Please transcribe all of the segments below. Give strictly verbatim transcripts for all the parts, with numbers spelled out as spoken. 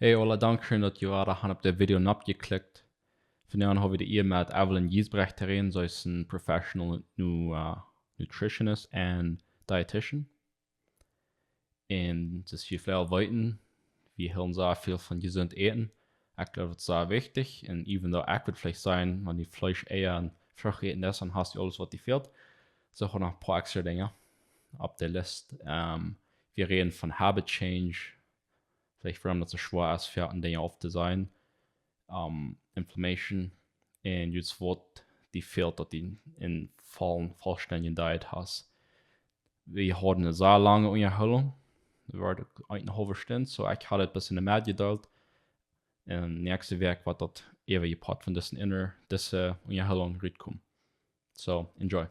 Hey, hola, dankscheen daut jie wada han opp de Video nopp jeklikjt. Vondoag hab wie de Ea met Evelyn Giesbrecht to räden. See es een professional nu-, äh, nutritionist and dietitian. Un see es väl, väl wieda, wie hieren sea väl von jesunt Äten. Ekj jleew daut es sea wichtich. Un even though ekj wudd veleicht sajen, wan du Fleesch, Eia un Frucht äten deist, dan hast du aules waut die fält. Soo, noch een poa extra Dinja opp de List. Ähm, wie räden von habit change, veleicht wuarom daut soo schwoa es fa Dinja auftosajen, ähm, inflammation, un jie weeten waut die fält, daut du een vollen, vollstendjen Diet hast. Wie hauden eene sea lange Unjahoolunk, daut wia eene haulwe Stund, soo ekj haud et bat enne Med jedeelt. Un näakjste Wäakj woat daut äwaje Poat von dise inner-, dise Unjahoolunk rutkomen. Soo, enjoy.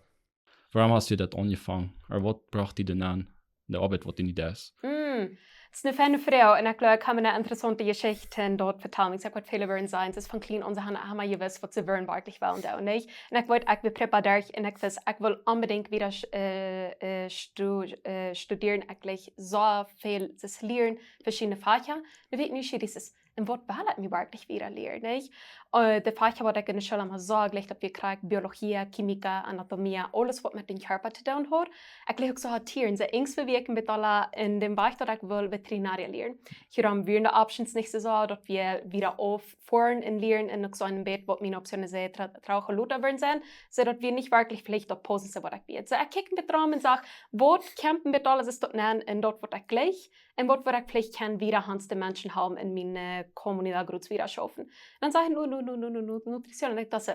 Wuarom hast du daut aunjefongen? Ooda waut brocht die dan aun, de Oabeit waut du nu deist? Mm, daut es eene feine Froag. Un ekj jleew, ekj hab eene interessante Jeschicht doa to vetalen. Ekj saj waut väle wellen sajen, daut es von kjlien aun, see haben, haben jewist waut see wellen werkjlich wellen doonen, nich? Un ekj weet, ekj wia preppa doa un ekj wist, ekj well onbedincht wieda sch-, äh, äh, stu-, äh, studieren, ekj jlikj soo väl, daut lieren, veschiedne Fächa. Dan wia ekj nieschierig, un waut well ekj nu werkjlich wieda lieren, nich? Äh, de Fächa waut ekj enne School emma sach, jlikj daut wia krakjt Biologie, Chemie, Anatomie, aules waut met dän Kjarpa to doonen haud. Ekj jlikj uk soo haud Tieren, soo enjst wia ekj een bät aul en dän Wajch daut ekj wull Veterinaria lieren. Hia wieren de Options nich soo, daut wie wieda auffoaren un lieren un uk soo een bät waut miene Optionen sent, tra-, traurig lota wudden sennen, soo daut wia nich werkjlich veleicht daut Passende waut ekj wia. Soo ekj kjikj een bät rom un sach, waut kjemt een bät aules es daut aun un daut waut ekj jlikj, un waut wudd ekj veleicht kjennen wieda aun de Menschen haben en miene, äh, Comunidad Groot wieda schaufen. Dan saj ekj, nu, nu, nu, nu, nu, nu, Nutrition. Un ekj docht soo,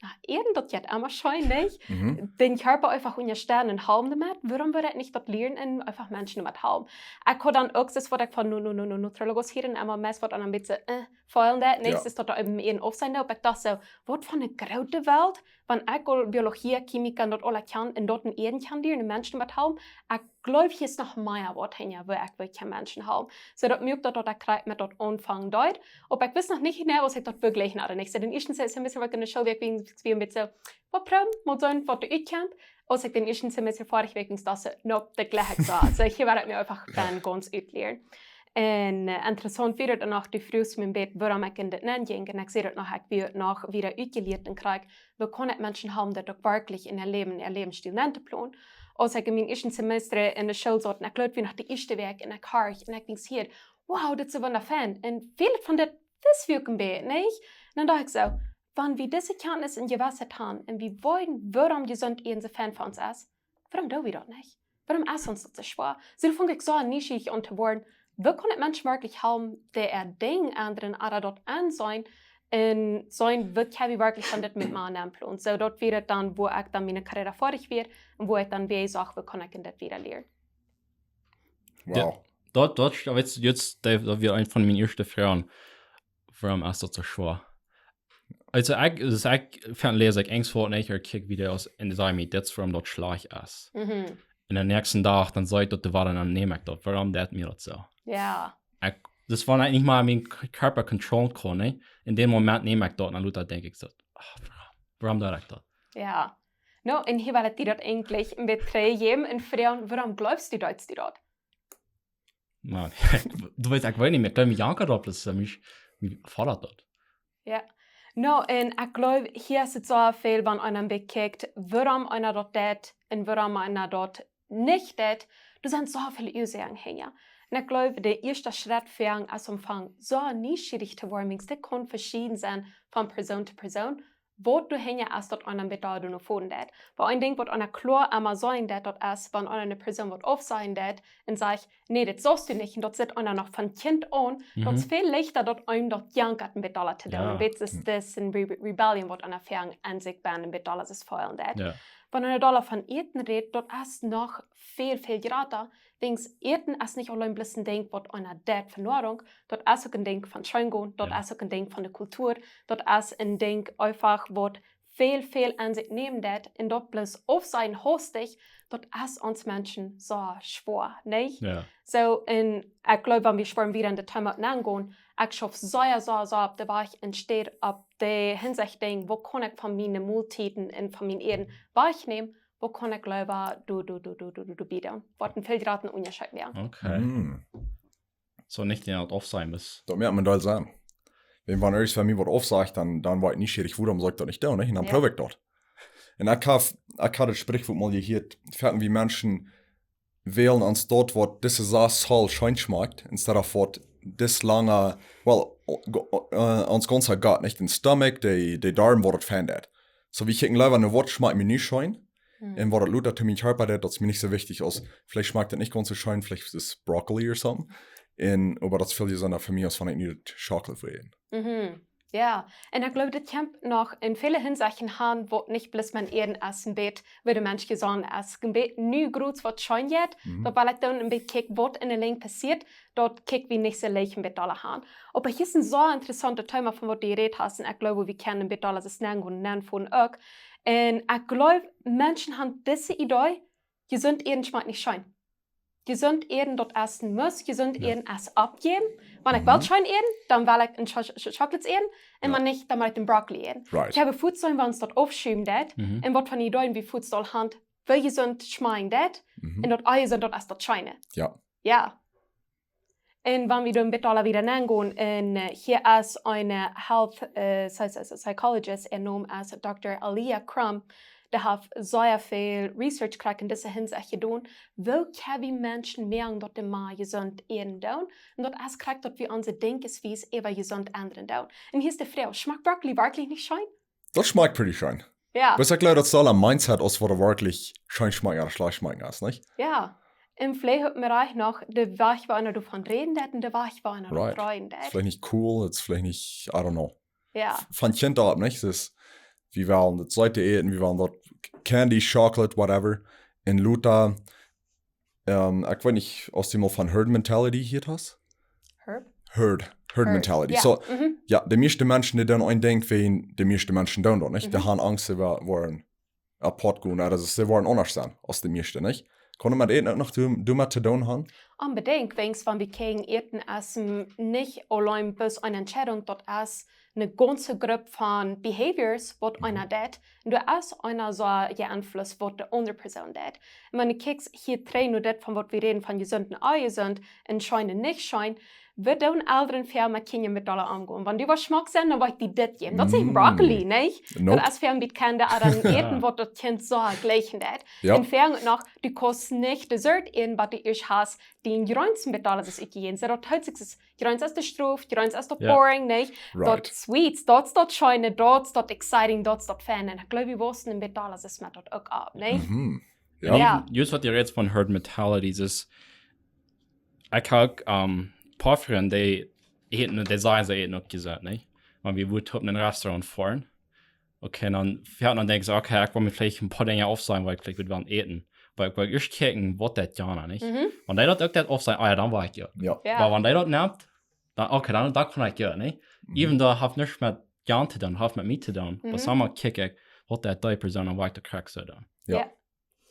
na, Äten, daut jeit emma scheen, nich? Mhm. Dän Kjarpa eefach unjasteten un halpen doamet. Wuarom wudd ekj nich daut lieren un eefach Menschen doamet halpen? Ekj haud dan uk daut waut ekj von nu, nu, nu, nu, Nutrologos hia un emma meist waut aun een bät, äh, fälen deed, nich? Jo. Es daut doa äwen een Aufseenen, oba ekj docht soo, waut fa eene groote Welt, wan ekj aul Biologie, Chemie un daut aules kjann, un daut en Äten kjann lieren, un Menschen doamet halpen, ekj jleew, hia es noch mea waut hinja, woo ekj werkjlich Menschen halpen. Soo daut muak daut, daut ekj krakjt met daut aunfangen deed. Oba ekj wist noch nich jeneiw aus ekj daut werkjlich haud. Un ekj säd, dän ieeschten Semester wia ekj enne School, wia ekj wea, wea een bät soo, waut proowen, mol seenen waut doa utkjemt. Aus ekj dän ieeschten Semester foadich wia, wia daut soo, nope, daut jlikj ekj soo. Soo, hia wudd ekj mie eefach dan gaunz utlieren. Un, äh, interessaunt wia daut dan noch, du fruachst mie een bät, wuarom ekj en dit nenn jinkj. Un ekj säd daut noch, ekj wia noch wieda utjelieet un krakjt, woo kaun ekj Menschen halpen, daut uk werkjlich en äa Läwen, äa Läwensstiel nenn to plonen. Aus ekj en mien ieeschtet Semester enne School saut, un ekj jleew, wia noch de ieeschte Wäakj, un ekj horcht, un ekj denkj hia, wow, dit es soo wundascheen. Un väl von dit wist ekj een bät, nich? Un dan docht ekj soo, wan wie dise Kjantnis un Jewissheit haben, un wie weeten, wuarom jesunt Äten soo fein fa ons es, wuarom doo wie daut nich? Wuarom es ons daut soo schwoa? Soo, dan funk ekj soo nieschierich aun to woaren, woo kaun ekj Menschen werkjlich halpen, dee äa Dinkj endren, ooda daut enseenen, un seenen, waut kjenn wie werkjlich von dit met mea aunplonen. Soo, daut wia dan, woo ekj dan miene Karriere foadich wia, un woo ekj dan wea sach, woo kaun ekj en dit wieda lieren. Jo, wow. Daut, daut, daut, weetst du, daut, daut wia eent von miene ieeschte Froagen. Wuarom es daut soo schwoa? Aulsoo, ekj, aulsoo, ekj funk, läs ekj enjstwol nich, ekj kjikj Videos un dan saj ekj mie, dit es wuarom daut schlajcht es. Mhm. Un dän näakjsten Dach, dan saj ekj daut de Woarheit, dan neem ekj daut. Wuarom deit mie daut soo? Jo. Ekj, daut wia nich mol mien K-, Kjarpa controllen kaun, nä? En dän Moment neem ekj daut, un dan lota denkj ekj soo, ah, wuarom, wuarom doo ekj daut? Jo. No, un hia well ekj die daut eejentlich een bät trigjjäwen un froagen, wuarom jleefst du daut, du daut? Maun, du weetst, ekj weet nich mea, ekj jleew, mie jankat daut, daut es, äh, mie, mie fodat daut. Jo. No, un ekj jleew, hia es et soo väl, wan eena bekjikjt, wuarom eena daut deit un wuarom eena daut nich deit, doa sent soo väl Uasoaken hinja. Un ekj jleew, de ieeschte Schrett fa aunfangen es, aunfangen soo nieschierich to woaren, wiels dit kaun veschieden sennen von Persoon to Persoon, waut doa hinja es, daut eena met daut no foaren deit. Oba een Dinkj, waut eena kloa emma seenen deit, daut es, wan eena eene Persoon waut aufsajen deit un sajcht, nä, daut saust du nich, un daut sitt eena noch von Kjint aun, daut es väl leichta, daut eenem daut jankat, met daut to doonen. Jo. Un dit es, dit es eene Re-, Rebellion, waut eena aunfangt aun sikj bennen, met daut es feelen deit. Jo. Wan eena doa von Äten rät, daut es noch väl, väl jrata. Wiels Äten es nich auleen bloos een Dinkj, waut eena deit fa Noarunk, daut es uk een Dinkj von Schoongonen, daut es uk een Dinkj von de Kultua, daut es een Dinkj eefach, waut väl, väl aun sikj nämen deit, un daut bloos aufsajen hastich, daut es ons Menschen soo schwoa, nich? Jo. Soo, un ekj jleew, wan wie schwoa wieda en daut Thema aungonen, ekj schauf sea, sea, sea opp de Wajch, enne Städ opp de Hinsicht denkjen, waut kaun ekj von miene Moltieden un von mien Äten wajchnämen, waut kaun ekj leewa doa, doa, doa biedoonen. Waut een väl jrata Unjascheet wia. Okay. Mm. Soo nich dän daut aufsajen, bloos. Daut moakt mie doll sennen. Wan irjentwäa mie waut aufsajcht, dan, dan woa ekj nieschieerich, wuarom saul ekj daut nich doonen, nä? Un dan Ja. proow ekj daut. Un ekj hab, ekj haud daut Sprichwuat mol jehieet, foaken wie Menschen wälen ons daut, waut dise Sach soo scheen schmakjt, instead of waut dis lange, well, o-, go-, o-, äh, ons gaunza gut, nich? Dän Stomach, de, de Darm, waut et fein deit. Soo, wie kjikjen leewa no waut schmakjt mie nu scheen, Hm. un waut et luta to mien Kjarpa deit, daut es mie nich soo wichtich aus, veleicht schmakjt et nich gaunz soo scheen, veleicht es et Brokkoli or something. Un, oba daut es väl jesunta fa mie, aus wan ekj nu daut Chocolate well äten. Mhm. Jo, un ekj gloow, daut kjemt noch en väle Hinsechten aun, waut nich bloos met Äten es, een bät, woo de Mensch jesunt es. Een bät nu groz waut scheen jeit, Mhm. daut well ekj dan een bät kjikjen, waut en de Lenj passieet, daut kjikj wie nich soo leicht een bät aule aun. Oba hia es een soo interessauntet Thema von waut du jerät hast, un ekj gloow, wie kjennen een bät aules es nenn gonen, nenn von uk. Un ekj gloow, Menschen han dise Idee, jesunt Äten schmakjt nich scheen. Jesunt Äten, daut es een Must, jesunt Jo. Äten es oppjäwen. Wan ekj well Mhm. scheen äten, dan well ekj een Cho-, Cho-, Chocolate äten, un Jo. wan nich, dan well ekj een Brokkoli äten. Right. Ekj hab fuaz soo, wan daut aufschuwen deit, Mhm. un waut von Ideeen wie fuaz aul han, woo jesunt schmakjen deit, Mhm. un daut aules jesunt, daut es daut scheene. Jo. Jo. Un wan wie dan een bät aule wieda nenn gonen, un, äh, hia es eene Health, äh, Psy-, Psy-, Psychologist, äa Nomen es Dokta Alia Crum, dee haft sea väl Research jekjräajen en dise Hinsecht jedonen, woo kjenn wie Menschen moaken, daut dee mea jesunt äten doonen, un daut es krakjt, daut wie onse Denkjenswies äwa jesunt endren doonen. Un hia es de Froag, schmakjt Brokkoli werkjlich nich scheen? Daut schmakjt pretty scheen. Jo. Oba ekj gloow, daut es aul een Mindset, aus waut werkjlich scheen schmakjt ooda schlajcht schmakjt es, nich? Jo. Un veleicht haft mie rajcht noch, de Wajch, woo eena doavon räden deit, un de Wajch, woo eena Right. doavon räden Es deit. veleicht nich cool, et es veleicht nich, I don't know. Jo. F-, von Kjint aun, nich? Daut es, wie wellen daut Seite äten, wie wellen daut Candy, Chocolate, whatever. Un luta, ähm, ekj weet nich, aus du mol von Herd Mentality jehieet hast? Herb? Herd, Herd Herd. Mentality. Jo. Soo, Mhm. jo, de mieeschte Menschen, dee doonen een Dinkj, wäajen de mieeschte Menschen doonen daut, nich? Dee Mhm. han Angst, see wa-, woaren apart gonen, ooda see woaren aundasch sennen aus de mieeschte, nich? Kaun daut met Äten uk noch doo-, doamet to doonen han? Onbedinjt, wiels wan wie kjikjen, Äten es, mm, nich auleen bloos eene Entscheidunk, daut es eene gaunze Grupp von Behaviors, waut Mhm. eena deit, un doa es eena soo jeenflusst, waut de aundre Persoon deit. Un wan du kjikjst hia trigj no dit von waut wie räden von jesunt un onjesunt, un scheen un nich scheen, woo doonen Elren väl met Kjinja met aule omgonen? Wan dee waut schmock sent, dan woa ekj die dit jäwen. Daut es nich Mm. Brokkoli, nich? Nope. Daut es väl een bät Kjinja, ooda een Äten, waut daut Kjint soo jlikjen deit. Jo. Un väl noch, du kaust nich Dessert äten, waut du ieescht hast, dee Jreens met aules utjejäft. Soo, daut heet sikj, daut Jreens es de Strof, Jreens es daut Jo. boring, nich? Right. Daut Sweets, daut es daut Scheene, daut es daut exciting, daut es daut fun. Un ekj gloow, wie wisten een bät aules es met daut uk opp, nich? Mhm. Jo. Jo. Jus waut du rätst von Herd Mentality, es, ekj hab, ähm, poa Frind, dee äten, dee sajen, see äten uk jesunt, nich? Wan wie wudden opp een Restaurant foaren, okay, dan, jo, dan denkjen see, okay, ekj well mie veleicht een poa Dinja aufsajen, waut ekj veleicht wudd wellen äten. Oba ekj well ieescht kjikjen, waut daut jana, nich? Mhm. Wan dee daut uk daut aufsajen, ah jo, dan woa ekj jo. Jo. Jo. Oba wan dee daut nemt, dan, okay, dan, dan kaun ekj jo, nich? Mhm. Even though haft nuscht met jan to doonen, haft met mie to doonen. Mhm. Oba soo mau kjikj ekj, waut daut dee Persoon, dan woa ekj daut krakjt soo doonen. Jo. Jo.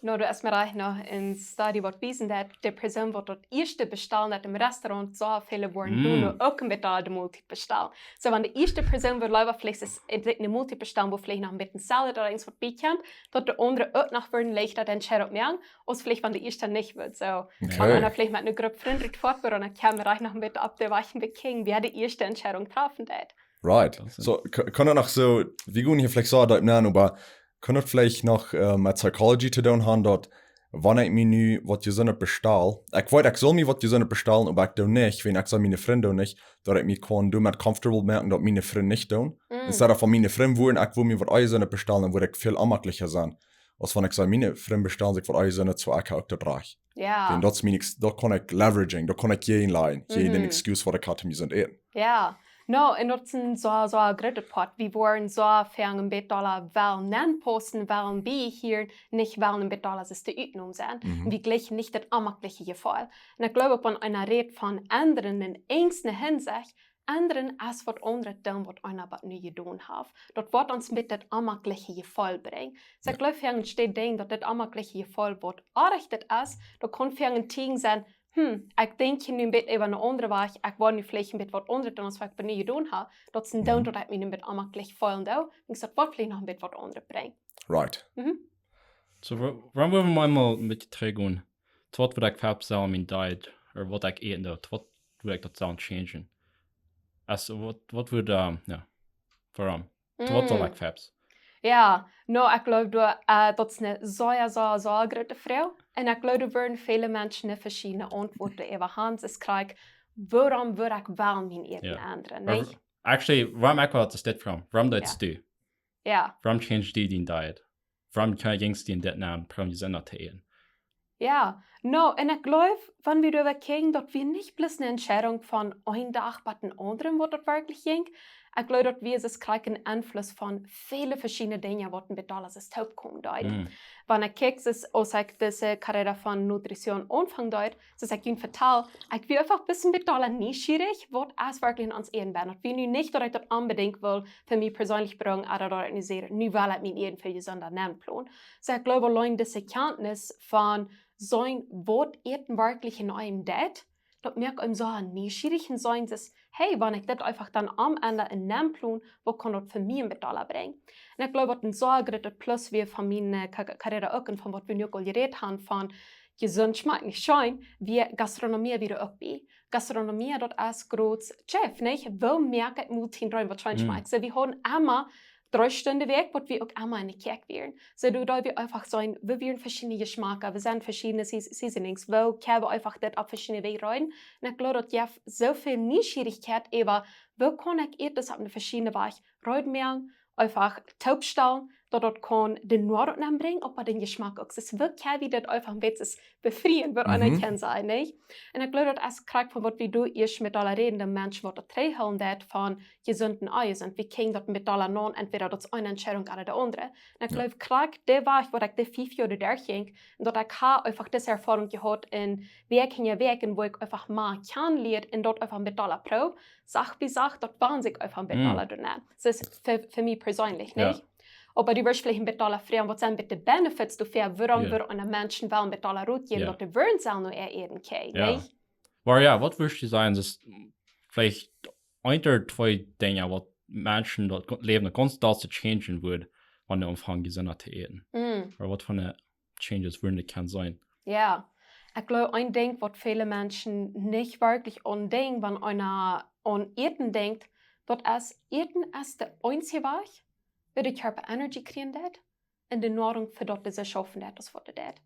No, doa es mie rajcht noch een Study waut wiest, daut de Persoon waut daut ieeschte bestalt, daut em Restaurant, soo väl woaren Mm. doonen, uk een bät de Moltiet bestalen. Soo, wan de ieeschte Persoon woat leewa veleicht es, äh, eene Moltiet bestalen, wua veleicht noch een bät Salad ooda irjent waut bie kjemt, daut de aundre uk noch woaren leichta dän Entscheidunk moaken, aus veleicht wan de ieeschte nich woat. Soo, Okay. wan eena veleicht met eene Grupp Frind foat woat, dan kaun eena rajcht noch een bät opp de Wajch bekjikjen, wäa de ieeschte Entscheidunk träfen deit. Right. Daut es Soo, k-, kaun daut noch soo, wie gonen hia veleicht soo deep nenn, oba kaun daut veleicht noch, äh, met Psychology to doonen han, daut wan ekj mie nu waut Jesundet bestal, ekj weet, ekj saul mie waut Jesundet bestalen, oba ekj doo nich, wan ekj see miene Frind doo nich, daut ekj mie kaun doamet comfortable moaken, daut miene Frind nich doonen. Mm. Instead of wan miene Frind wudden, ekj well mie waut Jesundet bestalen, dan wudd ekj väl onjemaklicha sennen. Aus wan ekj see miene Frind bestalen, sikj waut Jesundet, soo ekj hab uk daut rajcht. Jo. Un daut es mien ex-, daut kaun ekj leveraging, daut kaun ekj jäajenlajen, jäajen dän Mhm. Excuse waut ekj haud, mie jesunt äten. Jo. No, un daut es een soo, soo een grootet Poat. Wie woaren soo väl een bät aule wellen nenpaussen, wellen bie hia, nich wellen een bät aule aus de Utnom sennen. Mhm. Wie jlikjen nich daut onjemakliche Jefeel. Un ekj gloow, wan eena rät von endren en irjent eene Hinsicht, endren es waut aundret doonen waut eena bat nu jedonen haft. Daut woat ons een bät daut onjemakliche Jefeel brinjen. Soo Jo. ekj gloow, wie entsteit denkjen daut daut onjemakliche Jefeel waut oajch daut es, daut kaun fa een Tiet sennen, hm, ekj denkj hia nu een bät äwa een aundren Wajch, ekj woa nu veleicht een bät waut aundret doonen aus waut ekj bat nu jedonen hab, daut es een Mhm. doonen daut ekj mie een bät onjemaklich feelen doo, ekj saj, waut veleicht noch een bät waut aundret brinjen. Right. Mhm. Soo, wa-, wuarom wudden wie mol een bät trigjgonen? Waut wudd ekj fa bestalen mien Diet, ooda waut ekj äten doo? Waut, woo ekj daut saul changen. Aulsoo, waut, waut wudd, ähm, jo, wuarom? Waut saul ekj febs? Jo, no, ekj gleew, du, äh, daut es eene sea, sea, sea groote Froag. Un ekj gleew, doa wudden väle Menschen veschiedne Auntwuaden äwa han. Daut es krakjt, wuarom wudd ekj wellen mien Läwen endren, nich? Actually, wuarom ekj well, daut es dit Froag. Wuarom deist du? Jo. Wuarom change du diene Diet? Wuarom kje-, jingst du en dit aun, wuarom jesunta to äten? Jo, no, un ekj gleew, wan wie doaräwa kjikjen, daut wia nich bloos eene Entscheidunk von een Dach bat dän aundren, waut daut werkjlich jinkj. Ekj gleew, daut wia, daut kjrieech eenen Enfluss von väle veschiedne Dinja, waut en bät aules es toopkomen deeden. Wan ekj kjikj, daut es, aus ekj dise Karriere von Nutrition aunfangen deed, daut es, ekj junt vetal, ekj wia eefach een bät nieschierich, waut es werkjlich en ons Läwen bennen. Daut wia nu nich, daut ekj daut onbedinjt wull fa mie perseenlich brinjen, ooda daut ekj nu saj, nu well ekj mien Läwen fa jesunta nenplonen. Soo, ekj gleew, auleen dise Kenntnis von seenen, waut Äten werkjlich en eenem deit, daut moakt eenem soo nieschierich un seenen, daut, hey, wan ekj dit eefach dan aum Enj en nenplon, waut kaun daut fa mie en bät aula brinjen? Un ekj gleew, waut een soo grootet Plus wia von miene, äh, Ka-, Ka-, Karriere uk un von waut wie nu uk aul jerät han, von jesunt schmakjt nich scheen, wia Gastronomie wia uk bie. Gastronomie, daut es groots Chef, nich? Woo moak ekj Moltieden rein, waut scheen schmakjt? Soo, wie hauden emma dree Stunden de Wäakj, waut wie uk emma en de Kjäakj wieren. Soo, doa, doa wie eefach seenen, wie wieren veschiedne Jeschmakja, wie seenen veschiedne Seas-, Seasonings, woo kjenn wie eefach dit opp veschiedne Wäaj rein. Un ekj gleew, daut jeft soo väl Nieschierigkjeit äwa, woo kaun ekj Äten opp eene veschiedne Wies rein moaken, eefach toopstalen, daut daut kaun de Noarunk nenbrinjen, oba dän Jeschmak uk. Daut es woo kjenn wie dit eefach een bät befrieen, waut eena kjenn sennen, nich? Un ekj gleew, daut es krakjt von waut wie doa ieescht met aule räden, de Menschen, waut daut trigjhoolen deit von jesunt un onjesund. Wie kjrieen daut met aule naun, entwäda daut es eene Entscheidunk ooda de aundre. Un ekj gleew, krakjt de Wajch, waut ekj de fief Joa derchjinkj, un daut ekj ha eefach dise Erfoarunk jehaut en Wäakj hinja Wäakj, un woo ekj eefach mea kjanen lieed, un daut eefach met aule proow, Sach bie Sach, daut want sikj eefach en bät aula doa nenn. Daut es fa, fa mie perseenlich, nich? Oba du wurscht veleicht en bät aula froagen, waut sent bitte Benefits doafäa, wuarom wudd een Mensch wellen en bät aula rutjäwen, daut de Welt saul no äa Äten kjrieen, nich? Oba jo, waut wurscht du sajen, daut veleicht een ooda twee Dinja, waut Menschen daut Läwen gaunz doll changen wudd, wan dee aunfangen jesunta to äten? Ooda waut fa changes wudden daut kjennen sennen? Jo, ekj gleew, een Dinkj, waut väle Menschen nich werkjlich aun denkjen, wan eena aun Äten denkjt, daut es, Äten es de eensje Wajch, woo de Kjarpa Energie kjrieen deit, un de Noarunk fa daut dee schaufen deit, es waut dee deit.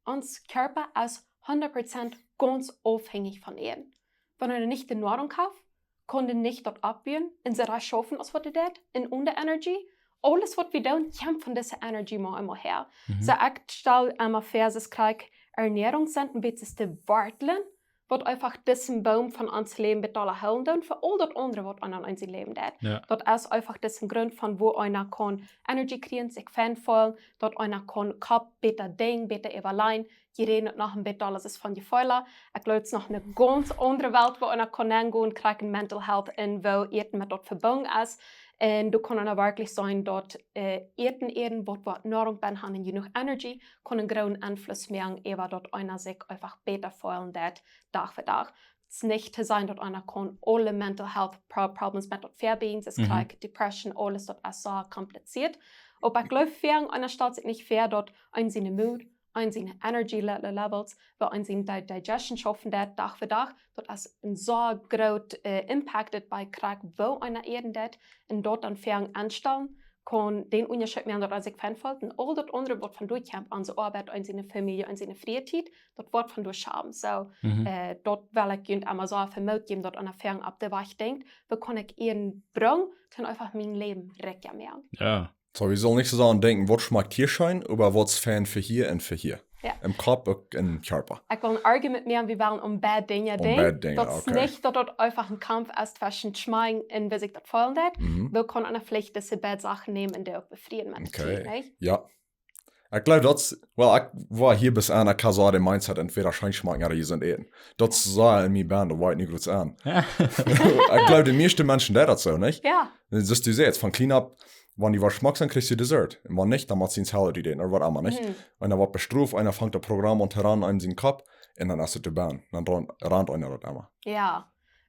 Ons Kjarpa es hundat Prozent gaunz aufhenjich von Äten. Wan hee nich de Noarunk haft, kaun dee nich daut oppbuen un soo schaufen, es waut dee deit, un onen Energie. Aules, waut wie doonen, kjemt von dise Energie mau emol häa. Soo, ekj stal emol väa, daut krakjt Ernährung sent en bät de Wartlen, waut eefach disen Boom von ons Läwen bät aula hoolen doonen, fa aul daut aundre, waut aun, aun ons Läwen deit. Daut es eefach disen Grunt von woo eena kaun Energie kjrieen, sikj fein feelen, daut eena kaun Kopp bäta denkjen, bäta äwalieejen, jie räden noch en bät aules es von Jefeelen. Ekj gleew, daut es noch eene gaunz aundre Welt, woo eena kaun aungonen, krakjt en mental health un woo Äten met daut vebungen es. Un doa kaun eena werkjlich seenen, daut, äh, Äten, Äten, waut, waut Noarunk bennen han un jenuach Energie, kaun eenen grooten Enfluss moaken, äwa daut eena sikj eefach bäta feelen deit, Dach fa Dach. Daut es nich to sajen, daut eena kaun aule mental health pro-, problems met daut vebungen, daut es krakjt Depression, aules, daut es soo kompliziert. Oba ekj gleew, väl eena stalt sikj nich väa, daut eena siene Mood, eena siene Energy le-, le-, Levels, woo eena siene Di-, Digestion schaufen deit, Dach fa Dach, daut es een soo groot, äh, impacted bie krakjt woo eena äten deit, un daut dan väa aunstalen, kaun dän Unjascheet moaken, daut eena sikj fein feelt, un aul daut aundre, waut von doa kjemt, onse Oabeit, eena siene Famielje, eena siene frie Tiet, daut woat von doa schawen. Soo, äh, daut well ekj junt emol soo väl Moot jäwen, daut eena väa opp dän Wajch denkjt, woo kaun ekj Äten brinjen, dan eefach mien Läwen rikja moaken. Jo. Soo, wie sellen nich soo sea denkjen, waut schmakjt hia scheen, oba waut es fein fa hia un fa hia. Jo. Em Kopp uk em Kjarpa. Ekj well een Argument moaken, wie wellen aun beid Dinja denkjen. Aun beid Dinja, okay. Daut es nich, daut daut eefach een Kaumf es tweschen schmakjen un woo sikj daut feelen deit. Woo kaun eena veleicht dise beid Sachen nämen un dee uk befrieen met de Tiet, nich? Jo. Ekj gleew, daut es, well, ekj woa hia bat aun, ekj ha soo dän Mindset, entwäda scheen schmakjen ooda jesunt äten. Daut es soo en mie bennen, daut woa ekj nich groot aun. Ekj gleew, de mieeschte Menschen deit daut soo, nich? Jo. Daut es, du sajchst, von clean up, wan die waut schmakjt, dan kjrichst du Dessert. Un wan nich, dan mottst du een Salad äten, ooda waut emma, nich? Un dan woat bestroft, eena fangt daut Programm aun to rannen en sienen Kopp, un dan es et de Bahn. Dan ran-, rant eena daut emma. Jo.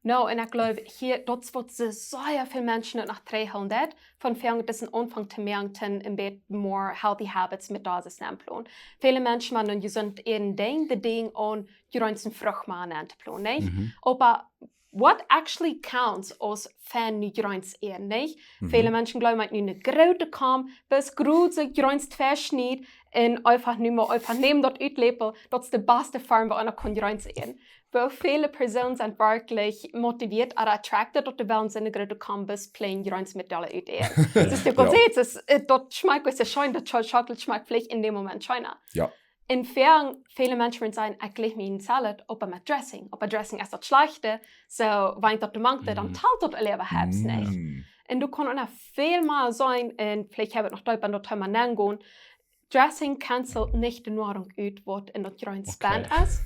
No, un ekj jleew, hia, daut es waut soo sea väl Menschen noch trigjhoolen deit, von wäajen daut een Aunfank to moaken, een bät more healthy habits met daut Äten aunplon. Väle Menschen moaken dan jesunt äten, denkj, de Dinj aun Jreens un Frucht moaken auntoplon, nich? Mhm. Oba what actually counts aus fein nu Jreens äten, nich? Mhm. Väle Menschen jleewen, wan ekj nu eene groote Kom, best groote Jreens tweischnied un eefach nu mau, eefach nämen daut Utläpel, daut es de baste Form, woo eena kaun Jreens äten. Woo väle Persoonen sent werkjlich motiviert ooda attracted, daut dee wellen soo eene groote Kom best plain Jreens met daut äten. Daut es de Jo. Konsistenz, es, äh, daut schmakjt soo scheen, daut Cho-, Chocolate schmakjt veleicht en däm Moment scheener. Jo. Un väle, väle Menschen wudden sajen, ekj jlikj mien Salat, oba met Dressing. Oba Dressing es daut schlajchte, soo, wan ekj daut mank, dan Mm. talt daut äwahaupt nich. Mm. Un du kaust noch väl mea seenen, un veleicht hab wie noch Tiet aun daut Thema aungonen. Dressing cancelt nich de Noarunk ut, waut en daut Jreens Okay. bennen es.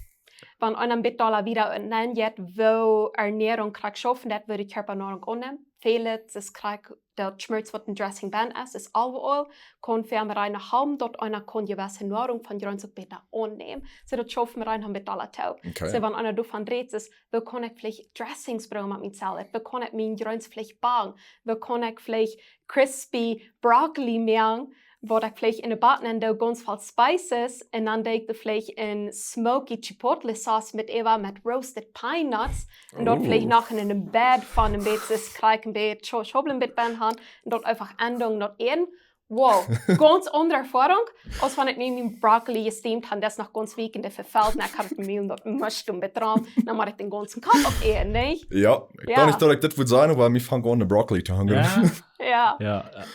Wan eena een bät dolla wieda nenjeit, woo Ernährung krakjt schauft, daut woat de Kjarpa Noarunk aunnämen. Väle, daut es krakjt daut Schmierz, waut en Dressing bennen es, es Olive Oil, kaun fa mea reine haben, daut eena kaun jewesse Noarunk von Jreens uk bäta aunnämen. Soo daut schauft mea rein, haben bät dolla too. Okay. Soo, wan eena doavon rät, es, woo kaun ekj veleicht Dressings brucken met mien Salat? Woo kaun ekj mien Jreens veleicht backen? Woo kaun ekj veleicht crispy Brokkoli moaken, waut ekj veleicht en de Bot nenn doo, gaunz väl Spices, un dan doo ekj doa veleicht eene smoky Chipotle Sauce met äwa, met roasted pine nuts, un daut veleicht Ooh. noch en een bät von een bät, es krakjt een bät, scho-, schubbel een bät bennen haben, un daut eefach aundoonen, daut äten. Wow, gaunz aundre Erfoarunk, aus wan ekj nu mien Brokkoli jesteamt hab, daut es noch gaunz weekj un daut vefelt, un ekj hab daut Mehl daut musst du betrauen, dan mott ekj dän gaunzen Kopp opäten, nich? Jo, ekj Jo. weet nich, daut ekj dit wudd sajen, oba mie fangt aun de Brokkoli to hungren. Jo. Jo. Jo, jo.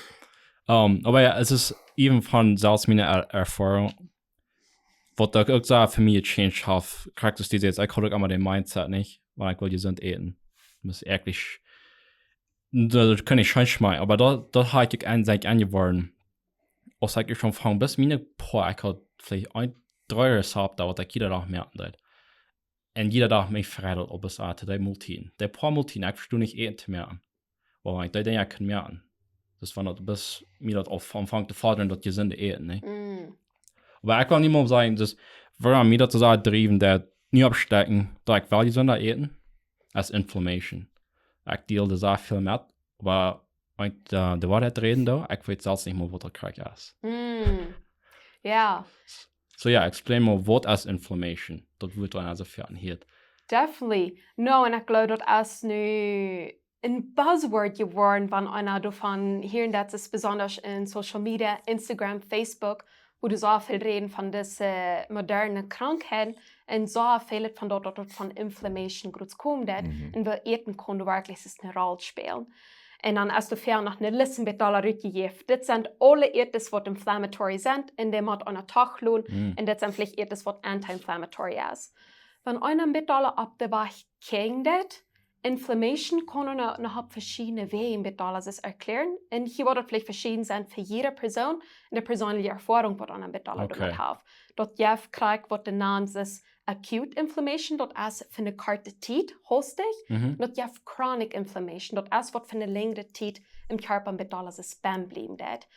Ähm, oba jo, et es even von selfst miene Er-, Erfoarunk, waut ekj uk soo fa mie gechanged haft, krakjt aus du sajchst, ekj haud uk emma dän Mindset nich, wan ekj wull jesunt äten. Mott ekj, daut kaun ekj scheen schmakjen, oba daut, daut haud ekj aun, sie ekj aunjeworden. Aus ekj aunfunk, best miene poa, ekj haud veleicht een, dree Rezepten, waut ekj jieda Dach moaken deed. Un jieda Dach mie freid daut opp es Ate, dee Moltieden. Dee poa Moltieden, ekj vestunt nich äten to moaken. Oba wan ekj dee Dinja kaun moaken. Daut es wan daut best mie daut aul aunfangt to fodren, daut jesunde Äten, nä? Mm. Oba ekj well niemols sajen, daut, wuarom mie daut soo sea driewen, daut nu oppstekjen, daut ekj well jesunde Äten, es Inflammation. Ekj deal doa sea väl met, oba wan ekj, äh, de Woarheit räden doo, ekj weet selfst nich mol, waut daut krakjt es. Mm. Jo. Soo jo, explain mol, waut es Inflammation? Daut woat dan aulsoo väl aunhieet. Definitely. No, un ekj jleew, daut es nu een Buzzword jeworden, wan eena doavon hieet, daut es besonda en Social Media, Instagram, Facebook, woo doa soo väl räden von dise moderne Krankheit un soo väl von daut, daut daut von Inflammation groot kjemt, Mhm. un woo Äten kaun werkjlich eene Roll spälen. Un dan es doa väl noch een List met aule rutjejäft. Dit sent aule Äten, waut inflammatory sent, un dee mott eena toch lonen, Mm. un dit sent veleicht Äten, waut anti-inflammatory es. Wan eena met aule opp de Wajch kjikjt, Inflammation kaun eena noch opp veschiedne Wäaj met aule erklären. Un hia woat et veleicht veschieden sennen fa jiede Persoon un de perseenelje Erfoarunk, waut eena met aule Okay. doamet haft. Daut jeft krakjt, waut de Naam es acute inflammation, daut es fa eene korte Tiet, hastich. Mhm. Daut jeft chronic inflammation, daut es waut fa eene lenjre Tiet em Kjarpa met aule es bennen bliewen deit.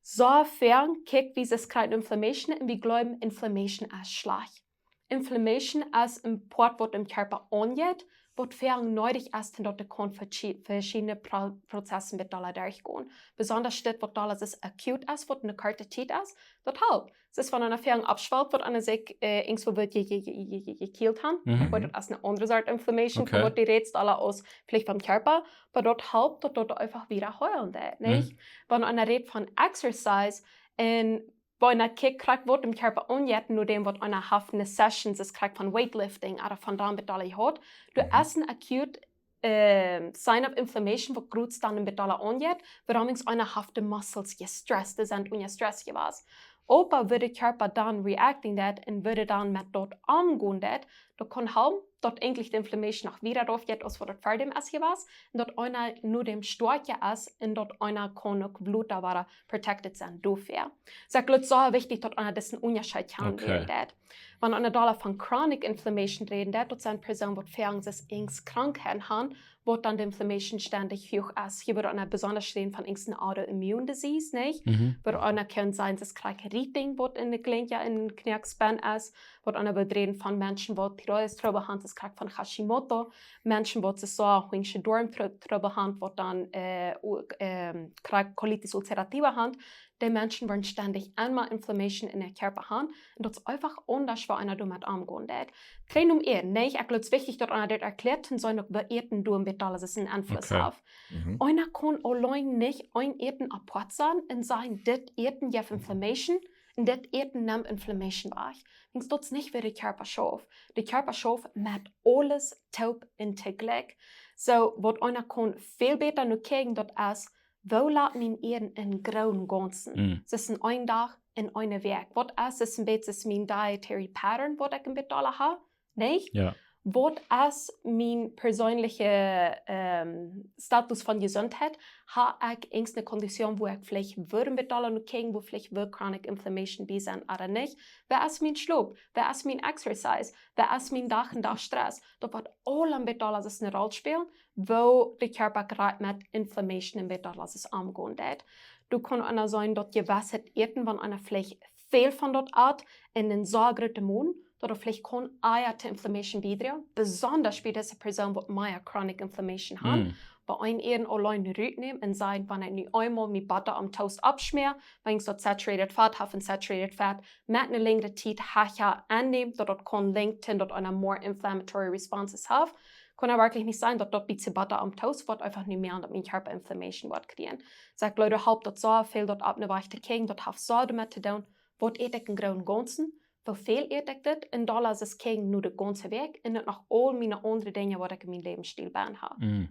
Soo väl kjikj wie es chronic inflammation un wie jleewen, Inflammation es schlajcht. Inflammation es een Poat, waut em Kjarpa aunjeit, waut väl needich es, daut dee kaun veschi-, veschiedne Pro-, Prozesse met aule derchgonen. Besonda dit, waut aule es acute es, waut eene korte Tiet es, daut halpt. Daut es wan eena väl oppschwelt, waut eena sikj, äh, irjentwoo woat je-, je-, jekjielt haben. Mhm. Oba daut es eene aundre Sort Inflammation, Okay. waut du rätst, aule aus veleicht vom Kjarpa, oba daut halpt, daut daut eefach wada heelen deit, nich? Mhm. Wan eena rät von Exercise un wan eena kjikjt, krakjt waut em Kjarpa aunjeit, no däm waut eena haft eene Session, es krakjt von weightlifting, ooda von dan met aule jehieet, du Mhm. hast een acute, ähm, sign of inflammation, waut groot dan met aule aunjeit, wuarom eena haft de Muscles jestresst, dee sent unja Stress jewast. Oba woo de Kjarpa dan reacting deit un woo dee dan met daut omgonen deit, daut kaun halpen, daut eejentlich de Inflammation noch wada rauf jeit, aus waut daut ver däm es jewast, un daut eena no däm stoakja es, un daut eena kaun uk bloota woaren protected sennen doafäa. Soo, ekj jleew, soo wichtich, daut eena disen Unjascheet kjanen Okay. räden deit. Wan eena doa von chronic inflammation räden deit, daut sent Persoonen, waut väl Angst es, Angst Krankheiten haben, waut dan de Inflammation stendich huach es. Hia woat eena besonda räden von Angst en autoimmune disease, nich? Mhm. Waut eena kaun seenen, daut krakjt Rieting, waut en de Kjlenkja en Kjnoakes bennen es, waut eena woat räden von Menschen, waut Tiroides Trubbel han, daut es krakjt von Hashimoto, Menschen waut soo huingsche Doarm Trubbel han, waut dan äh, u- ähm, krakjt Colitis ulcerativa han, dee Menschen woaren stendich emma Inflammation en äa Kjarpa han. Un daut es eefach aundasch, woo eena doamet omgonen deit. Kjlien om Äten, nä, ekj jleew, daut es wichtich, daut eena dit erkjläat, un soo uk woo Äten doa een bät aules een Enfluss Okay. haft. Eena kaun auleen nich een Äten apoat sajen un sajen, dit Äten jeft Inflammation un dit Äten nemt Inflammation wajch. Wiels daut es nich, woo de Kjarpa schauft. De Kjarpa schauft met aules toop un toojlikj. Soo, waut eena kaun väl bäta nu kjikjen, daut es, woo lat mien Äten em grooten Gaunzen? Mm. Es daut een Dach, en eene Wäakj? Waut es, es een bät, es mien dietary pattern, waut ekj een bät aula ha? Nä? Ja. Waut es mien perseenlicha ähm, Status von Jesundheit? Ha ekj irjent eene Kondition, woo ekj veleicht woo een bät aula nu kjikjen, woo veleicht woo chronic inflammation bie sent ooda nich? Woo es mien Schlop? Woo es mien Exercise? Woo es mien Dach-en-Dach Stress? Daut woat aula een bät aules eene Roll spälen, woo de Kjarpa krakjt met Inflammation een bät aules omgonen deit. Doa kaun eena sajen, daut jewesse Äten, wan eena veleicht väl von daut at en een soo grooten Mot, daut et veleicht kaun ea to Inflammation biedroagen, besonda bie dise Persoon, waut mea chronic inflammation han. Mm. Bie een Äten auleen rutnämen un sajen, wan ekj nu eemol mien Botta aum Toast oppschmäa, wiels daut saturated fat haft un saturated fat met eene lenjre Tiet ha ekj aunjenämt, daut daut kaun leiden, daut eena more inflammatory responses haft. Kaun et werkjlich nich sennen, daut daut bät Botta aum Toast woat eefach nu mea, daut mien Kjarpa Inflammation woat kjrieen. Soo ekj jleew, daut halpt daut soo väl, daut opp eenen Wajch to kjikjen, daut haft soo doamet to doonen, waut ät ekj em grooten Gaunzen, woo väl ät ekj dit, un dan es et kjikjen no de gaunze Wäakj un dan noch aul miene aundre Dinja, waut ekj en mien Läwensstiel bennen ha. Mm.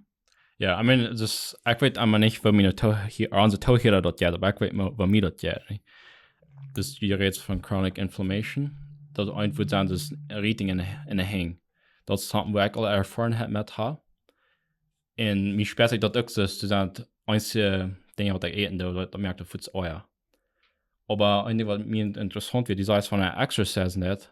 Ja, I mean, daut, ekj weet emma nich, woo miene Too-, hia, onse Toohiera daut jeit, oba ekj weet, woo, woo mie daut jeit, nä? Daut du rätst von chronic inflammation, daut eefach sajen, daut es Rieting en de, en de Henj. Daut es something, woo ekj aul Erfoarunk ha met ha. Un mie spieekjt daut uk soo, daut sent eenje Dinja, waut ekj äten doo, daut, daut moakt daut fuaz ea. Oba een Dinkj, waut mie interessaunt wia, du sajchst von een Exercise nich,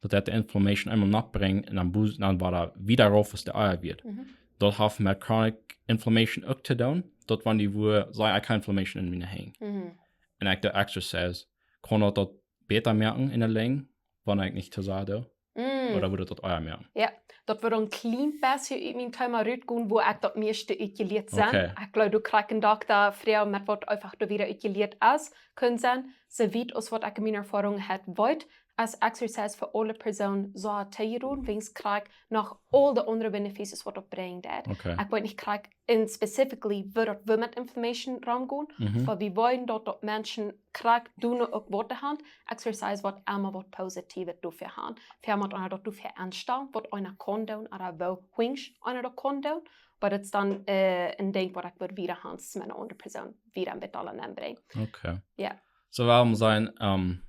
daut daut de Inflammation eemol nopp brinjt un dan boost, dan woat et wada rauf, aus de ea woat. Mhm. Daut haft met chronic inflammation uk to doonen, daut wan du wua, saj ekj, ha Inflammation en miene Henj. Mhm. Un ekj doo Exercise, kaun daut daut bäta moaken en de Lenj, wan ekj nich too sea doo? Mm. Ooda woat daut ea moaken? Jo, daut woat een kjlien bät ut mien Thema rutgonen, woo ekj daut mieeschte utjelieet sie. Okay. Ekj jleew, du kjrichst een Dokta, Fru met waut eefach doa wada utjelieet es, kunn sennen. Soo wiet aus waut ekj en miene Erfoarunk ha, weet, es Exercise fa aule Persoon soo to doonen, wiels krakjt noch aul de aundre benefits, waut daut brinjt. Okay. Ekj weet nich krakjt en specifically, woo daut woo met Inflammation romgonen, Mhm. oba wie wellen daut, daut Menschen krakjt doonen uk waut de Haunt, Exercise woat emma waut Positives doafäa han. Wie motten ons daut doafäa aunstalen, waut eena kaun doonen, ooda woo huingsche eena daut kaun doonen. Oba daut es dan äh, een Dinkj, waut ekj wudd wada han, es met eene aundre Persoon wada een bät aula aunbrinjen. Okay. Jo. Soo, wuarom sent, ähm,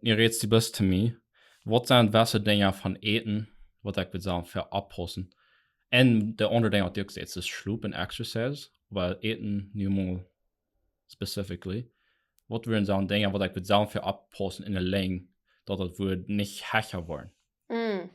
du rätst die bloos to mie, waut sent jewesse Dinja von Äten, waut ekj wudd sajen, fa oppaussen? Un de aundre Dinja, waut du uk sajchst, es Schlop un Exercise, oba Äten nu mol specifically. Waut wieren soone Dinja, waut ekj wudd sajen, fa oppaussen en de Lenj, daut daut wudd nich hecha woaren? Mm.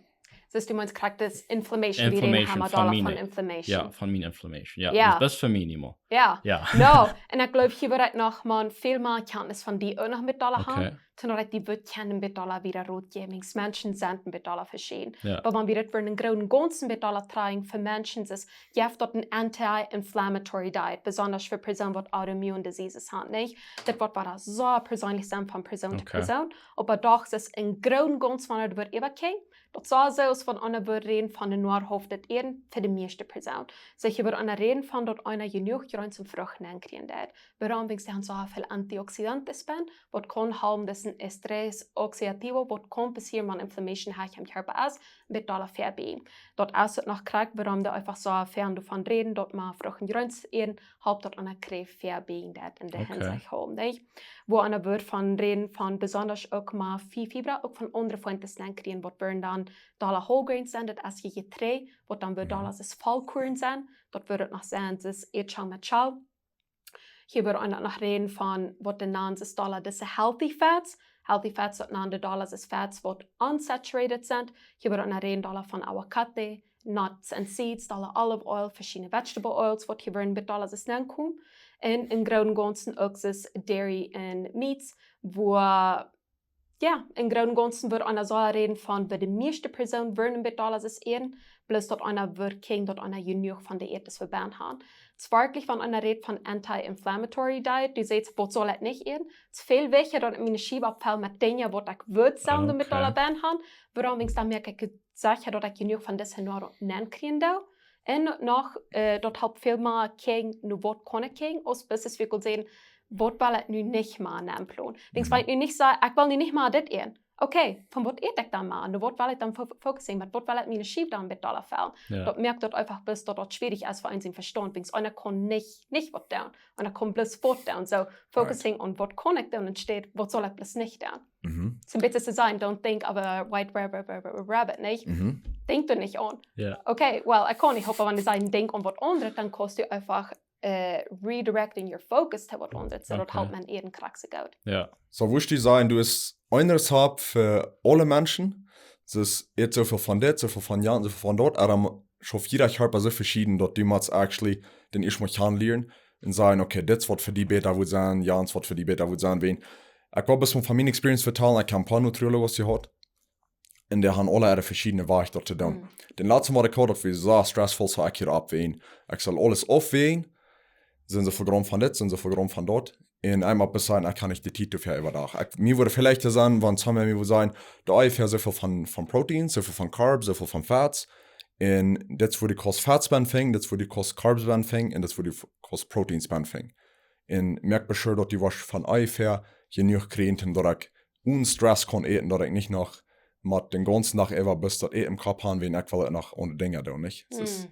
Soo du meenst krakjt daut Inflammation, wie Inflammation, räden emma von doa miene. von Inflammation. Jo, von miene Inflammation. Jo, Jo. daut es bloos fa mie nich mol. Jo. Jo. No, un ekj jleew, hia woat noch mau väl mea Kjantnis von die uk noch met doa han. Okay. Toom daut ekj die wudd kjennen met doa wada rutjäwen. Wiels Menschen sent met doa veschieden. Jo. Oba wan wie daut wudden em grooten Gaunzen met doa trajen fa Menschen, es, jeft daut een anti-inflammatory diet, besonda fa Persoon waut autoimmune diseases han, nich? Daut woat wada soo perseenlich sennen von Persoon to Okay. Persoon. Oba doch es een grooten Gaunzen, wan et wudd äwakjikjen, daut soo aus wan eena wudd räden von de Noahauft daut Äten fa de mieeschte Persoon. Soo, hia wudd eena räden von daut eena jenuach Jreens un Frucht nenkjrieen deit. Wuarom? Wiels dee han soo väl Antioxidanten bennen, waut kaun halpen, daut een Estrés oxidativo, waut kaun passieren, wan Inflammation hecha em Kjarpa es, met doa vebie. Daut es uk noch krakjt, wuarom dee eefach soo väl doavon räden, daut mau Frucht un Jreens äten, halpt daut eena Kjräft vebie, daut en de Okay. Hinsicht halpen, nich? Woo eena wudd von räden, von besonda uk mau fi-, Fibra, uk von aundre Fuentes nenkjrieen, waut wudden dan doa whole grains sennen, daut es Jeträajd, waut dan wudden Mhm. doa es Vollkorn sennen, daut wudd noch sennen, daut es Ätschal met Schal. Hia wudd eena noch räden von waut dee nanen es doa dise healthy fats. Healthy fats, daut nanen dee doa es fats waut unsaturated sent. Hia wudd eena räden doa von Aguacate, nuts and seeds, doa olive oil, veschiedne vegetable oils, waut hia wudden met doa es nenkomen. Un em grooten Gaunzen uk es dairy and meats, woo Jo, em Grooten un Gaunzen wudd eena soo räden von, woo de mieeschte Persoonen wudden een bät dolla äten, bloos daut eena wudd kjrieen, daut eena jenuach von de Äten wudd bennen han. Daut es werkjlich, wan eena rät von anti-inflammatory diet, du sajchst, waut saul ekj nich äten? Daut es väl wichtja, daut ekj miene Schiew oppfell met Dinja, waut ekj wudd sellen, doamet Okay. dolla bennen han. Wuarom? Wiels dan moak ekj secha, daut ekj jenuach von dise Noarunk nenkjrieen doo. Un noch, äh, daut halpt väl mea kjikjen, nu waut kaun ekj kjrieen, aus bloos wie kjennen sajen, waut well ekj nu nich mea nenplonen. Denkjst, Mhm. wan ekj nu nich saj, ekj well nu nich mea dit äten. Okay, von waut ät ekj dan mea? Nu waut well ekj dan fo-, focussen? Met waut well ekj miene Schiew dan een bät dolla fellen? Jo. Daut moakt daut eefach bloos, daut daut schwierich es fa eenen sien Vestaunt, wiels eena kaun nich, nich waut doonen. Eena kaun bloos waut doonen. So, Right. focusing on waut kaun ekj doonen, enne Städ, waut saul ekj bloos nich doonen? Mhm. Soo een bät to sajen, don't think of a white rabbit, rabbit, rabbit, rabbit, nä? Mhm. Denkj doa nich aun. Jo. Okay, well, ekj kaun nich, oba wan du sajst, denkj aun waut aundret, dan kaust du eefach, äh, redirecting your focus to waut aundret. So, daut Okay. halpt met Äten krakjt soo goot. Jo. So, wurscht du sajen, du hast eent Rezept fa aule Menschen? Daut es, ät sooväl von dit, sooväl von jant, sooväl von daut. Ooda schauft jieda Kjarpa soo veschieden, daut du motst actually dän ieescht mol kjanen lieren un sajen, okay, dit es waut fa die bäta wudd sennen, jant es waut fa die bäta wudd sennen, wan. Ekj well bloos von miene Experience vetalen, ekj hab een poa Nutriologen jehaut. Un dee haben aule äare veschiedne Wäaj daut to doonen. Mhm. Dän latsten waut ekj haud, daut wia soo stressful, soo ekj hia oppwäajen. Ekj saul aules oppwäajen. Sent see vegroomt von dit, sent see vegroomt von daut. Un eemol passieren, ekj kaun nich de Tiet doafäa äwadach. Ekj, mie wudd veleicht to sajen, wan Samuel mie wudd sajen, doa onjefäa sooväl von, von Protein, sooväl von Carbs, sooväl von Fats. Un dit es wua du kaust Fats bennen finjen, dit es wua du kaust Carbs bennen finjen, un dit es wua du f-, kaust Proteins bennen finjen. Un moak sure daut du waut von onjefäa jenuach kjrichst, daut ekj onen Stress kaun äten, daut ekj nich noch mott dän gaunzen Dach äwa bloos daut Äten em Kopp han, wan ekj well noch aundre Dinja doonen, nich? Daut es,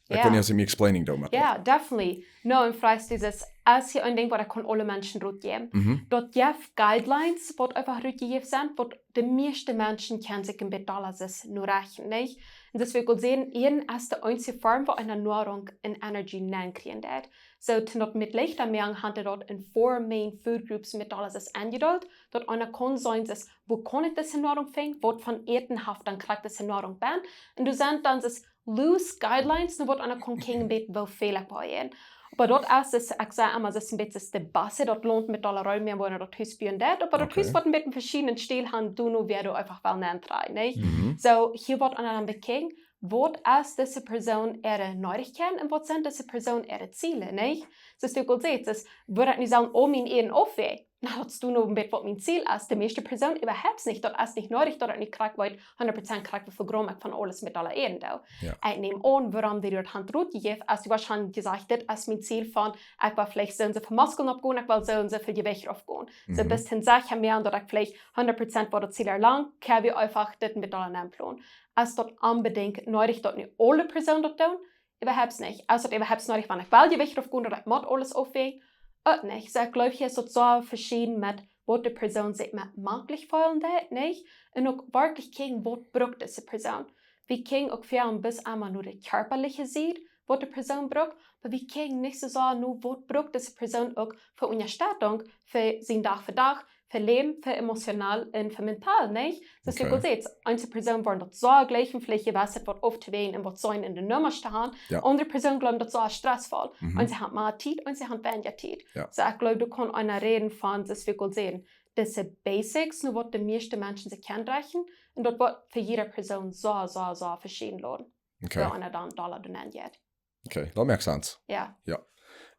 Mm. ekj weet Jo. nich, aus ekj mie explaining doo met Jo, daut. Definitely. No, un veleicht es et, aus hia een Dinkj, waut ekj kaun aule Menschen rutjäwen. Mhm. Daut jeft Guidelines, waut eefach rutjejäft sent, waut de mieeschte Menschen kjennen sikj een bät dolla no rechten, nich? Un daut well ekj sajen, Äten es de eensje Form, woo eena Noarunk un Energie nenkjrieen deit. So, to daut met leichta moaken, haben dee daut en four main food groups met aules enjedeelt, daut eena kaun seenen, es, wua kaun ekj dise Noarunk finjen, waut von Äten haft dan krakjt dise Noarunk bennen. Un doa sent dan soo loose guidelines, no waut eena kaun kjikjen, een bät woo väl ekj woa äten. Oba daut es, es, ekj saj emma, daut es een bät de Basis, daut loont met aule Räum, wua eena daut Hus buen deit, oba daut Okay. Hus woat een bät veschieden Stil han, doano wäa doa eefach well nentreien, nich? Mhm. So, hia woat eena dan bekjikjen, waut es dise Persoon äare Needichkjeit un waut sent dise Persoon äare Ziele, nich? Soo aus du aul sajchst, es, wudd ekj nu sellen aul mien Äten oppwäajen? Na, daut es doano een bät waut mien Ziel es. De mieeschte Persoon äwahaupt nich, daut es nich needich, daut ekj nu krakjt weet, hundat Prozent krakjt woo väl Gramm ekj von aules met aule äten doo. Jo. Ekj näm aun, wuarom dee daut haben rutjejäft, aus du woascht han jesajcht, dit es mien Ziel von, ekj well veleicht soo un soo väl Muskjlen oppgonen, ekj well soo un soo väl Jewicht oppgonen. So Mhm. best du secha mea, daut ekj veleicht hundat Prozent woa daut Ziel erlangen, kjenn wie eefach dit met aule enplonen. Es daut onbedinjt needich, daut nu aule Persoon daut doonen? Äwahaupt nich. Es daut äwahaupt needich, wan ekj well Jewicht oppgonen, daut ekj mott aules oppwäajen? Uk nich. So, ekj gleew, hia es daut soo veschieden met waut de Persoon sikj met maklich feelen deit, nich? Un uk werkjlich kjikjen, waut brukt dise Persoon. Wie kjikjen uk väl bloos emma no de kjarpaliche Sied, waut de Persoon brukt, oba wie kjikjen nich soo sea no, waut brukt dise Persoon uk fa Unjastettunk fa sien Dach fa Dach, fa Läwen, fa emotional un fa mental, nich? Daut es Okay. Wua ekj saj, eenje Persoon woaren daut soo jlikj un veleicht jewist waut opptowäajen un waut sennen enne Nummasch to han. Jo. Aundre Persoon jleewen daut soo stressvoll. Mhm. Eenje han mea Tiet, eenje han weinja Tiet. Jo. So, ekj gleew, du kaust eena räden von, daut wie kjennen sajen, dise Basics, no waut de mieeschte Menschen sikj kjennen rechten, un daut woat fa jieda Persoon soo, soo, soo veschieden lonen. Okay. Woo eena dan dolla doa nenjeit. Okay, daut makes sense. Jo. Jo.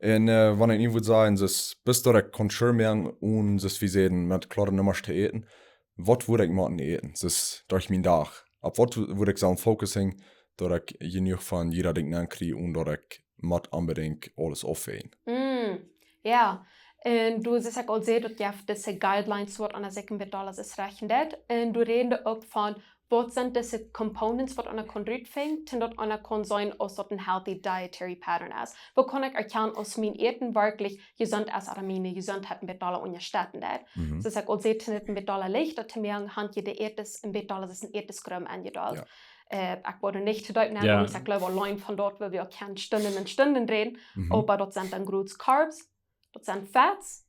Un, äh, wan ekj nu wudd sajen, daut best du daut ekj kaun sure moaken, un daut wie sajen, met kloare Nummasch to äten, waut wudd ekj motten äten? Daut derch mienen Dach. Opp waut wu-, wudd ekj sellen focussen, daut ekj jenuach von jieda Dinkj nenkjrie un daut ekj mott onbedinjt aules oppwäajen? Mm, jo. Un du sajchst uk aul sea, daut jeft dise Guidelines, waut eena sikj een bät aules rechten deit. Un du rätst uk von, waut sent dise Components, waut eena kaun rutfinjen, un daut eena kaun seenen, aus daut een healthy dietary pattern es. Woo kaun ekj erkjanen, aus mien Äten werkjlich jesunt es, ooda miene Jesuntheit een bät dolla unjastetten deit? Mhm. Soo aus ekj aul säd, daut es een bät dolla leichta to moaken, han jie de Äten een bät dolla, daut es een Ätesprogram enjedeelt. Jo. Äh, ekj wudd nich to deep Jo. nenkomen, soo ekj gleew, auleen von daut, wua wie uk kjennen Stunden un Stunden räden, Mhm. oba daut sent dan groots Carbs, daut sent Fats,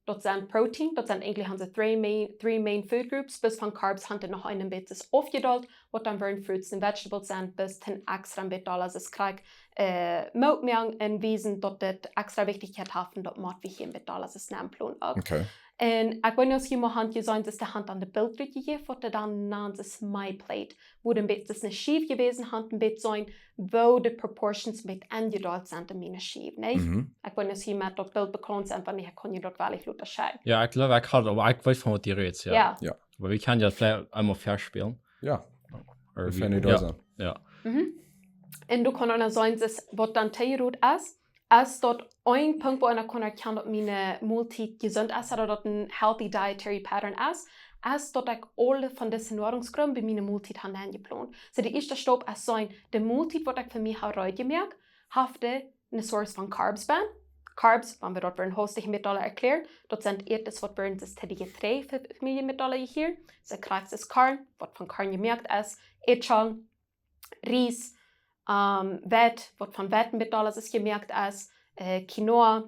daut sent Protein, daut sent eejentlich onse three main, three main food groups, bloos von Carbs han dee noch een bät aufjedeelt, waut dan wudden Fruits un Vegetables sennen, bloos een extra bät dolla, daut es krakjt, äh, Moot moaken un wiesen, daut dit extra Wichtichkjeit haft un daut mott wie hia met Dollars es Nemplan uk. Okay. Un ekj weet nich aus jie mol han jeseenen, daut de Haunt aun de Bilt rutjejäft, waut dee dan nant es MyPlate, wua dan bät, daut es eene Schiew jewast, haft een bät seenen, woo de proportions met enjedeelt sent en miene Schiew, nä? Mhm. Ekj weet nich aus jie met daut Bilt bekaunt sent, wan nich, kaun jie daut woll lota schekjen. Ja, ekj jleew, ekj haud, oba ekj weet von waut du rätst, ja. Ja. Ja. Oba wie kjennen daut veleicht eemol väaspelen. Ja, Or wie wie- finden ja, those out? Ja. Mhm. Un du kaust uk seenen, daut waut dan too rut es, es daut een Punkt, wua ekj kaun erkjanen, daut miene Moltiet jesunt es, ooda daut een healthy dietary pattern es, es daut ekj aule von dise Noarungsgruppen bie miene Moltiet hab enjeplont. Soo, de ieeschte Stap es seenen, de Moltiet, waut ekj fa mie hab reed jemoakt, haft dee eene Source von Carbs benn. Carbs, wan wie daut wellen hastich met Dollars erkjlären, daut sent Äten, waut wellen, daut es de Jetrei fa Famieljen met Dollars hia. Soo, Carbs es Korn, waut von Korn jemoakt es, Ätjong, Ries, ähm, Weit, waut von Weit met Dollars es jemoakt es, äh, Quinoa.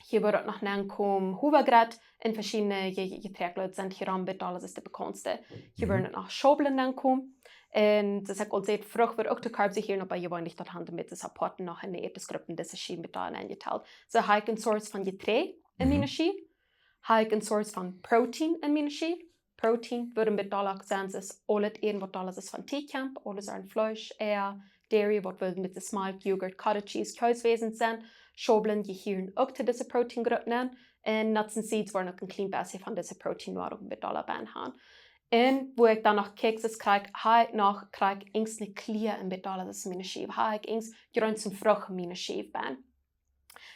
Hia woat uk noch nenkomen Howagrat un veschiedne Je-, Je-, Jeträajd sent hia aun met Dollars es de bekaunste. Hia Mhm. woaren uk noch Schaublen nenkomen. Un daut es uk aul sea Frucht, woat uk to Carbs hia, oba jeweenlich daut haunt met daut Support noch en de Ätesgruppen, daut es hia met Dollars enjedeelt. Soo hab ekj eene Source von Jetrei en Mhm. miene Schiew. Hab ekj eene Source von Protein en miene Schiew. Protein woat met Dollars sennen, es aulet Äten, waut Dollars es von Tee kjemt, aules aun Fleesch, Eia, Dairy, waut wie met de Milk, Joghurt, Cottage Cheese, Kjees wesen sent, Schaublen jehieren uk to dise Proteingruppen aun. Un Nuts and Seeds woaren uk een kjlien bät von dise Proteinnoarunk met Dollars benn han. Un wua ekj dan noch kjikj, es krakjt, hab ekj noch krakjt eens eene Kjlia en met Dollars es miene Schiew. Hab ekj eens Jreens un Frucht en miene Schiew benn.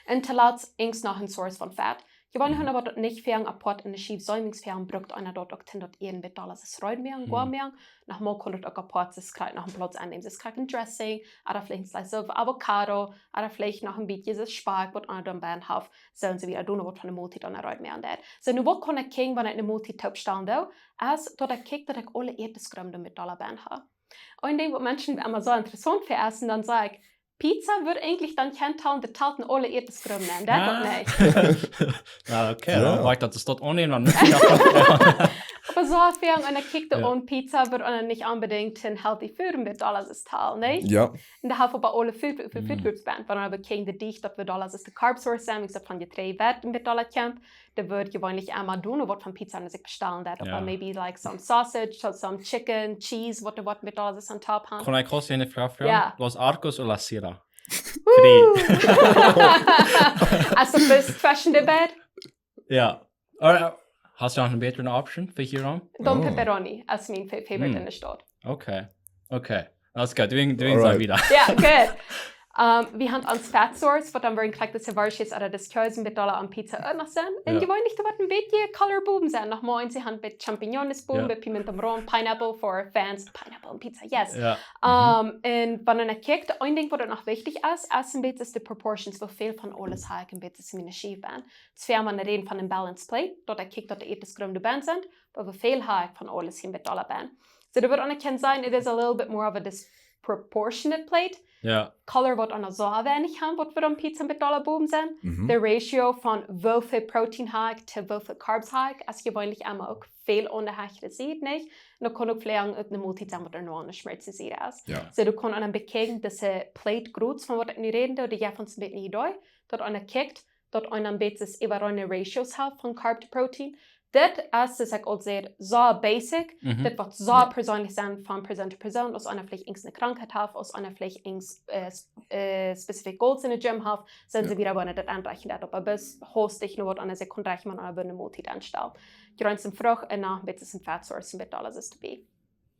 Un toolatst eens noch eene Source von Fat. Jeweenlich, oba daut nich väl apoat en de Schiew, soo eens väl brukt eena daut uk, daut Äten met Dollars es reed moaken, goa Mhm. moaken. Noch mol kaun daut uk apoat, es krakjt noch een Plauts aunnemen, es krakjt een Dressing, ooda veleicht een Slice of Avocado, ooda veleicht noch een bät Spakj, waut eena dan benn haft, soo un soo wieda, doonen waut von de Moltiet aun reed moaken deit. Soo, nu waut kaun ekj kjikjen, wan ekj eene Moltiet toopstalen doo, es daut ekj kjikj, daut ekj aule Ätesgruppen met Dollars benn hab. Een Dinkj, waut Menschen emma soo interessaunt fa es, un dan saj ekj, Pizza woat eejentlich dan kjeen Talen, dee talt en aule Ätesgruppen aun. Daut woat nich. Ja, okay, Ja. dan woa ekj daut es daut aunnemen, dan Oba soo väl, un dan kjikjt eena Ja. aun Pizza, woat eena nich onbedingt en healthy food met Dollars es talen, nä? Ja. Un doa haft oba aule food, food, food Mhm. groups benn. Wan wie kjikjen, de Dicht, daut woat Dollars es de Carb Source sennen, wie ekj daut von Jetrei, Weit met Dollars kjemt, dan woat jeweenlich emma doonen waut von Pizza, un sikj bestalen deit. Oba Ja. maybe like some sausage, so some chicken, cheese, waut, waut met Dollars es on top han. Kaun ekj kort eene Froag froagen? Ja. Los Arcos o La Sierra? Woo! Aus du best zwischen de beid? Ja. Or, uh, hast du noch eene bätre Option fa hia aun? Don Oh. Pepperoni es mien fa-, favorite Mm. en de Staut. Okay. Okay. Daut es goot. Du, du Alright. wieda. Ja, good. Ähm, wie han ons Fat Source, waut dan woaren krakjt dise Warsches ooda dise Kjees met Dollars aun Pizza uk noch sennen. Un Ja. jeweenlich, doa woat een bät Color bowen sennen. Noch mol eens, see han een bät Champignons bowen, Ja. een bät Pimiento Morrón, Pineapple for fans, Pineapple en Pizza, yes. Ja. Ähm, un wan eena kjikjt, een Dinkj waut uk noch wichtich es, es een bät de Proportions, woo väl von aules hab ekj en bät en miene Schiew benn. Twee Mol räden von eene balanced plate, daut ekj kjikj daut de Ätesgruppen benn sent, oba woo väl hab ekj von aules hia met Dollars benn. Soo, doa woat eena kjennen seenen, it is a little bit more of a disproportionate plate. Ja. Color woat eena soo weinich han, waut wie aun Pizza met Dollars bowen sennen. Mhm. De Ratio von woo väl Protein hab ekj to woo väl Carbs hab ekj, es jeweenlich emma uk väl aun de hechre Sied, nich? Un daut kaun uk veleicht uk eene Moltiet sennen, waut doa noch aun de Schmelze Sied es. Ja. Soo, du kaust aun een bät kjikjen, dise Plate Groots, von waut ekj nu räd, dee jeft ons een bät een Idee, daut eena kjikjt, daut eena een bät äwareene Ratios haft von Carb to Protein. Dit es, aus ekj aul säd, soo basic, Mhm. dit woat soo Ja. perseenlich sennen von Persoon to Persoon, aus eena veleicht eens eene Krankheit haft, aus eena veleicht eens, äh, s-, äh, specific goals en de gym haft, sent Ja. see wada, wan daut aunreichen daut, oba bloos hastich nu waut aun de Sekunde reichen, wan eena woat eene Moltiet aunstalen. Jreens un Frucht un noch een bät Fat Source un met Dollars es doabie.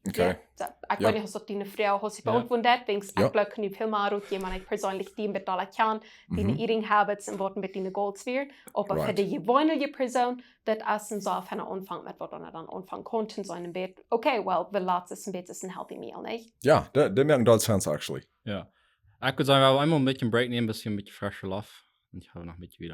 Okay. Jo, soo, ekj Jo. weet nich aus daut diene Froag haft Jo. beauntwuat, wiels Jo. ekj jleew, nu väl mea rut, jemaunt, ekj perseenlich dee met Dollars kjanen, diene Mhm. eating habits un waut met diene goals wia, oba fa Right. de jeweenelje Persoon, daut es een soo von Aunfank met waut eena dan aunfangen kaun, sennen een bät, okay, well, wie lat es een bät een healthy meal, nich? Ja, daut, daut moakt doll sense, actually. Ja. Ekj wudd sajen, wie gonen eemol een bät Break nämen, een bät, een bät frische Loft. Un ekj go noch een bät wieda.